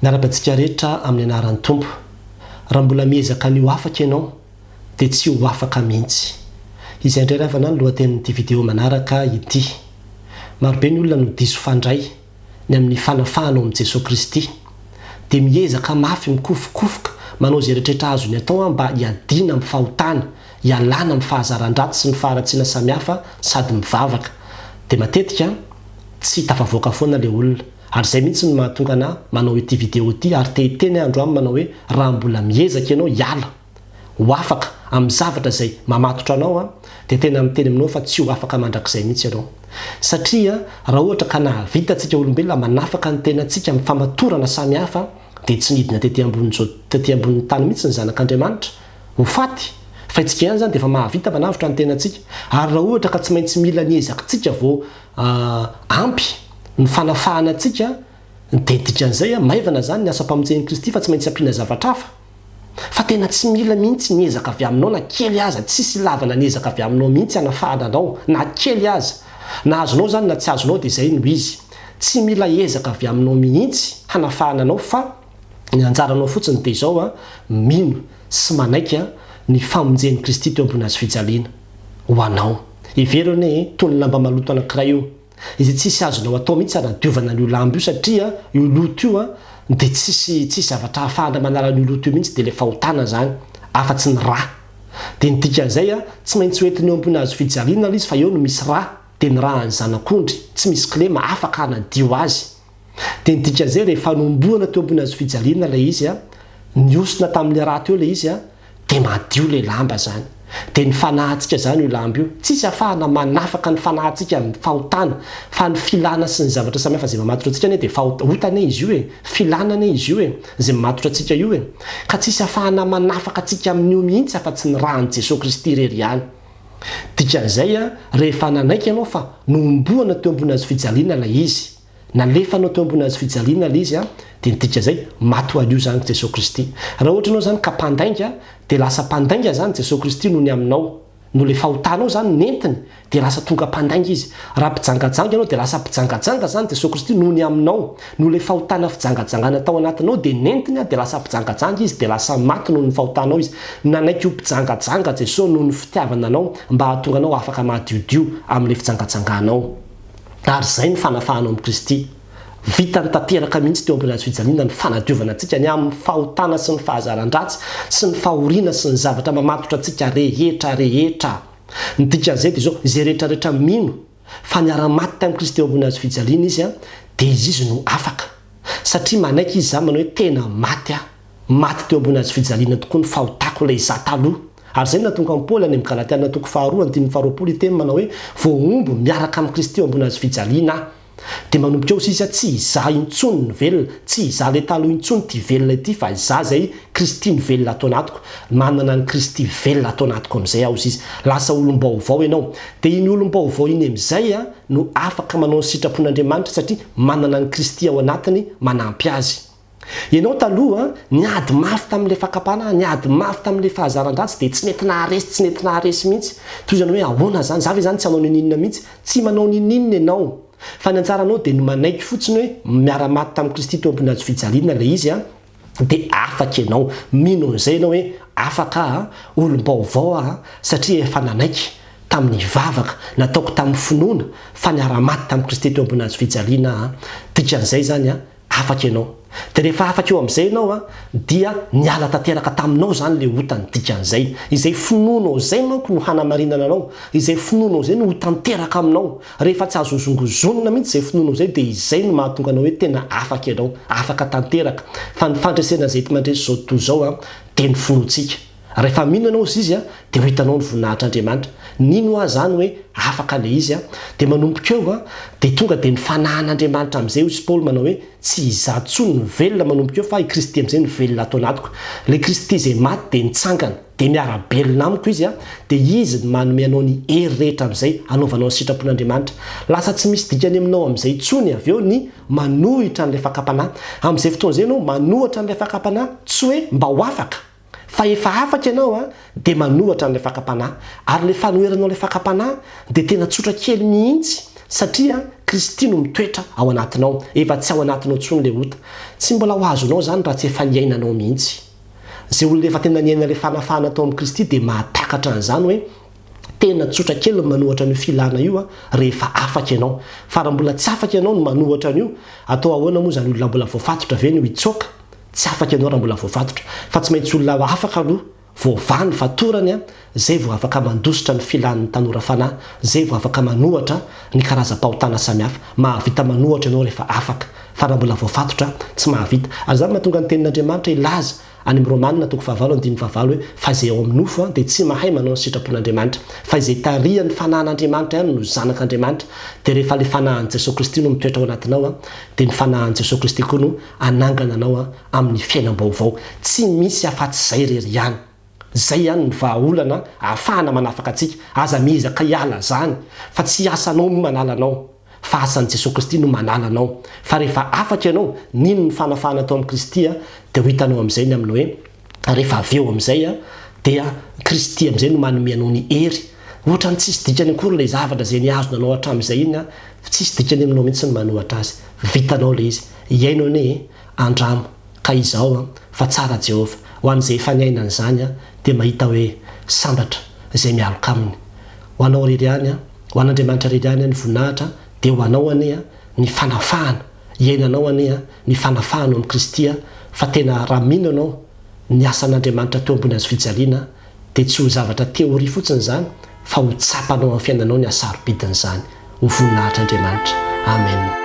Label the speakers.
Speaker 1: Miarahaba antsika rehetra amin'ny anaran'ny Tompo. Raha mbola miezaka ny ho afaka ianao dia tsy ho afaka mihitsy. Izay indray ravana ny lohatenin'ity video manaraka ity. Marobe ny olona no diso fandray ny amin'ny fanafahana ao amin'i Jesoa Kristy. Dia miezaka mafy mikofokofoka manao izay rehetrarehetra azony atao mba hiadiana amin'ny fahotana, hialana amin'ny fahazaran-dratsy sy ny faharatsiana samihafa sady mivavaka. Dia matetika tsy tafavoaka foana ilay olona. Ary izay mihitsy no mahatonga anah manao ity video ity ary te hiteny aho androany manao hoe raha mbola miezaka ianao hiala ho afaka amin'ny zavatra izay mamatotra anao an dia tena miteny aminao fa tsy ho afaka mandrakizay mihitsy ianao. Satria raha ohatra ka nahavita antsika olombelona manafaka ny tenantsika amin'ny famatorana samihafa dia tsy nidina tety ambonin'izao tety ambonin'ny tany mihitsy ny zanak'Andriamanitra ho faty fa itsika ihany izany dia efa mahavita manavotra ny tenantsika. Ary raha ohatra ka tsy maintsy mila ny ezakitsika vao ampy ny fanafahana antsika dia dikan'izay maivana izany ny asam-pamonjen'i Kristy fa tsy maintsy ampiana zavatra hafa. Fa tena tsy mila mihitsy ny ezaka avy aminao na kely aza, tsisy ilavana ny ezaka avy aminao mihitsy hanafahana anao na kely aza. Na azonao izany na tsy azonao dia izay no izy. Tsy mila ezaka avy aminao mihitsy hanafahana anao fa ny anjaranao fotsiny dia izao, mino sy manaiky ny famonjen'i Kristy teo ambony hazofijaliana ho anao. Hevero anie e, toy ny lamba maloto anankiray io, izay tsisy azonao atao mihitsy hanadiovana an'io lamba io satria io loto io dia tsisy tsisy zavatra ahafahana manala an'io loto io mihitsy dia ilay fahotana izany afa-tsy ny rà. Dia ny dikan'izay tsy maintsy ho entiny eo ambony hazofijaliana ilay izy fa eo no misy rà, dia ny rà an'ny zanak'ondry, tsy misy kilema afaka hanadio azy. Dia ny dikan'izay rehefa nohomboana teo ambony hazofijaliana ilay izy an, nihosina tamin'ilay rà teo ilay izy an, dia madio ilay lamba izany. Dia ny fanahintsika izany io lamba io. Tsisy ahafahana manafaka ny fanahintsika amin'ny fahotana, fa ny filana sy ny zavatra samihafa izay mamatotra antsika anie dia fahot, ota anie izy io e, filana anie izy io e, izay mamatotra antsika io e. Ka tsisy ahafahana manafaka antsika amin'io mihitsy afa-tsy ny ràn'i Jesoa Kristy irery ihany. Dikan'izay an, rehefa nanaiky ianao fa nohomboana teo ambony hazofijaliana ilay izy, nalefanao teo ambony hazofijaliana ilay izy an, dia ny dikan'izay, maty ho an'io izany Jesoa Kristy. Raha ohatra ianao izany ka mpandainga, dia lasa mpandainga izany Jesoa Kristy noho ny aminao. Noho ilay fahotanao izany nentiny, dia lasa tonga mpandainga Izy. Raha mpijangajanga ianao, dia lasa mpijangajanga izany Jesoa Kristy noho ny aminao. Noho ilay fahotana fijangajangana tao anatinao dia nentiny dia lasa mpijangajanga izy dia lasa maty noho ny fahotanao izy. Nanaiky ho mpijangajanga Jesoa noho ny fitiavana anao mba hahatonga anao afaka mahadiodio amin'ilay fijangajanganao. Ary izay ny fanafahanao amin'i Kristy. Vitany tanteraka mihitsy teo ambony hazofijaliana ny fanadiovana antsika ny amin'ny fahotana sy ny fahazaran-dratsy sy ny fahoriana sy ny zavatra mamatotra antsika rehetra rehetra. Ny dikan'izay dia izao, izay rehetra rehetra mino Fa niara-maty tamin'i Kristy eo ambony hazo fijaliana izy dia izy izy no afaka. Satria manaiky izy izany manao hoe tena maty aho. Maty teo ambony hazo fijaliana tokoa ny fahotako ilay izaho taloha. Ary izay no nahatonga an'i Paoly any amin'ny Galatiana toko faharoa andininy faharoapolo hiteny manao hoe voahombo miaraka amin'i Kristy eo ambony hazo fijaliana aho. Dia manomboka eo sisa tsy izaho intsony no velona, tsy izaho ilay taloha intsony ity velona ity fa izaho izay Kristy no velona ato anatiko, manana an'i Kristy velona ato anatiko amin'izay aho sisa. Lasa olom-baovao ianao. Dia iny olom-baovao iny amin'izay no afaka manao ny sitrapon'Andriamanitra satria manana an'i Kristy ao anatiny manampy azy. Ianao taloha, niady mafy tamin'ilay fakam-panahy, niady mafy tamin'ilay fahazaran-dratsy dia tsy nety naharesy, tsy nety naharesy mihitsy. Toy izany hoe ahoana izany? Za ve izany tsy hanao n'inon'inona mihitsy? Tsy manao n'inon'inona ianao. Fa ny anjaranao dia ny manaiky fotsiny hoe miara-maty tamin'i Kristy teo ambony hazofijaliana ilay izy an, dia afaka ianao. Mino an'izay ianao hoe afaka aho, olom-baovao aho satria efa nanaiky tamin'ny vavaka nataoko tamin'ny finoana fa niara-maty tamin'i Kristy teo ambony hazofijaliana aho. Dikan'izay izany an, Afaka ianao. Dia rehefa afaka eo amin'izay ianao an, dia niala tanteraka taminao izany ilay ota ny dikan'izay. Izay finoanao izay manko no hanamarinana anao, izay finoanao izay no ho tanteraka aminao. Rehefa tsy azo hozongozonina mihitsy izay finoanao izay dia izay no mahatonga anao hoe tena afaka ianao, afaka tanteraka. Fa ny fandresena izay enti-mandresy izao tontolo izao an, dia ny finoantsika. Rehefa mino ianao ozy izy dia ho hitanao ny voninahitr'Andriamanitra. Nino aho izany hoe afaka ilay izy dia manomboka eo dia tonga dia ny fanahin'Andriamanitra amin'izay hozy Paoly manao hoe tsy izaho intsony no velona manomboka eo fa i Kristy amin'izay no velona ato anatiko. Ilay Kristy izay maty dia nitsangana dia miara-belona amiko izy dia izy no manome anao ny hery rehetra amin'izay hanaovanao ny sitrapon'Andriamanitra. Lasa tsy misy dikany aminao amin'izay intsony avy eo ny manohitra an'ilay fakam-panahy. Amin'izay fotoana izay ianao manohitra an'ilay fakam-panahy tsy hoe mba ho afaka. Fa efa afaka ianao an, dia manohatra an'ilay fakam-panahy. Ary ilay fanoheranao ilay fakam-panahy dia tena tsotra kely mihitsy satria. Kristy no mitoetra ao anatinao. Efa tsy ao anatinao intsony ilay ota. Tsy mbola ho azonao izany raha tsy efa niainanao mihitsy. Izay olona efa tena niaina ilay fanafahana tao amin'i Kristy dia mahatakatra an'izany hoe tena tsotra kely ny manohatra an'io filana io rehefa afaka ianao. Fa raha mbola tsy afaka ianao ny manohatra an'io, atao ahoana moa izany olona mbola voafatotra ve no hitsoaka? Tsy afaka ianao raha mbola voafatotra. Fa tsy maintsy olona afaka aloha Voavaha ny fatorany zay vao afaka mandositra ny filan'ny tanora fanahy, zay vao afaka manohatra ny karazam-pahotana samihafa. Mahavita manohatra ianao rehefa afaka, fa raha mbola voafatotra, tsy mahavita. Ary izany mahatonga ny Tenin'Andriamanitra hilaza any amin'ny Romana toko fahavalo andininy fahavalo hoe, Fa izay ao amin'ny nofo dia tsy mahay manao ny sitrapon'Andriamanitra, fa izay tarihan'ny Fanahin'Andriamanitra ihany no zanak'Andriamanitra. Dia rehefa ilay Fanahin'i Jesoa Kristy no mitoetra ao anatinao, dia ny Fanahin'i Jesoa Kristy koa no hanangana anao amin'ny fiainam-baovao. Tsy misy afa-tsy izay irery ihany. Izay ihany ny vahaolana ahafahana manafaka antsika. Aza miezaka hiala izany, fa tsy asanao no manala anao, fa asan'i Jesoa Kristy no manala anao. Fa rehefa afaka ianao, nino ny fanafahana tao amin'i Kristy, dia ho hitanao amin'izay ny amin'ny hoe, rehefa avy eo amin'izay dia Kristy amin'izay no manome anao ny hery. Ohatran'ny tsisy dikany akory ilay zavatra izay nihazona anao hatramin'izay iny, tsisy dikany aminao mihitsy ny manohatra azy. Vitanao ilay izy. Hiaino anie e! Andramo ka izao an, fa tsara Jehovah. Ho an'izay efa niaina an'izany an, dia mahita hoe sambatra izay mialoka aminy. Ho anao irery ihany an, ho an'Andriamanitra irery ihany an ny voninahitra, dia ho anao anie an ny fanafahana, iainanao anie an ny fanafahana ao amin'i Kristy an, fa tena raha mino ianao ny asan'Andriamanitra teo ambony hazofijaliana dia tsy ho zavatra théorie fotsiny izany fa ho tsapanao amin'ny fiainanao ny hasarobidin'izany. Ho voninahitr'Andriamanitra. Amen.